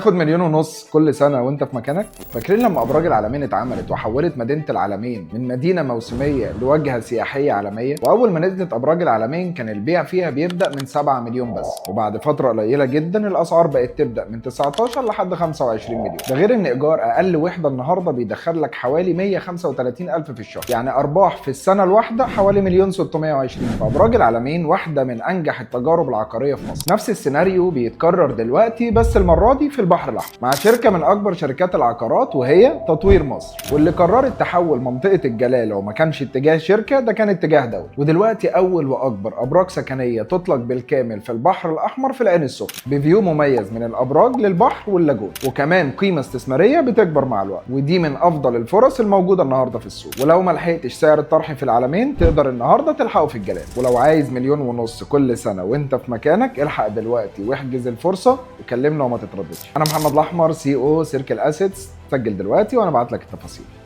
تاخد 1.5 مليون كل سنة وانت في مكانك. فاكرين لما ابراج العلمين اتعملت وحولت مدينة العلمين من مدينة موسميه لوجهه سياحية عالمية؟ واول ما نزلت ابراج العلمين كان البيع فيها بيبدا من 7 مليون بس، وبعد فترة قليله جدا الاسعار بقت تبدا من 19 لحد 25 مليون. ده غير ان ايجار اقل وحده النهارده بيدخل لك حوالي 135 الف في الشهر، يعني ارباح في السنة الواحدة حوالي 1.620 مليون. فابراج العلمين واحدة من انجح التجارب العقارية في مصر. نفس السيناريو بيتكرر دلوقتي، بس المرة دي في البحر الاحمر مع شركة من اكبر شركات العقارات وهي تطوير مصر، واللي قررت تحول منطقة الجلاله، وما كانش اتجاه شركة، ده كان اتجاه دولي. ودلوقتي اول واكبر ابراج سكنية تطلق بالكامل في البحر الاحمر في العين السخنة، ب view مميز من الابراج للبحر وال lagoon، وكمان قيمة استثمارية بتكبر مع الوقت، ودي من افضل الفرص الموجودة النهارده في السوق. ولو ما لحقتش سعر الطرح في العلمين تقدر النهارده تلحقه في الجلاله. ولو عايز 1.5 مليون كل سنة وانت في مكانك، الحق دلوقتي واحجز الفرصة وكلمنا وما تترددش. انا محمد الاحمر، CEO Circle Assets. سجل دلوقتي وانا ابعت لك التفاصيل.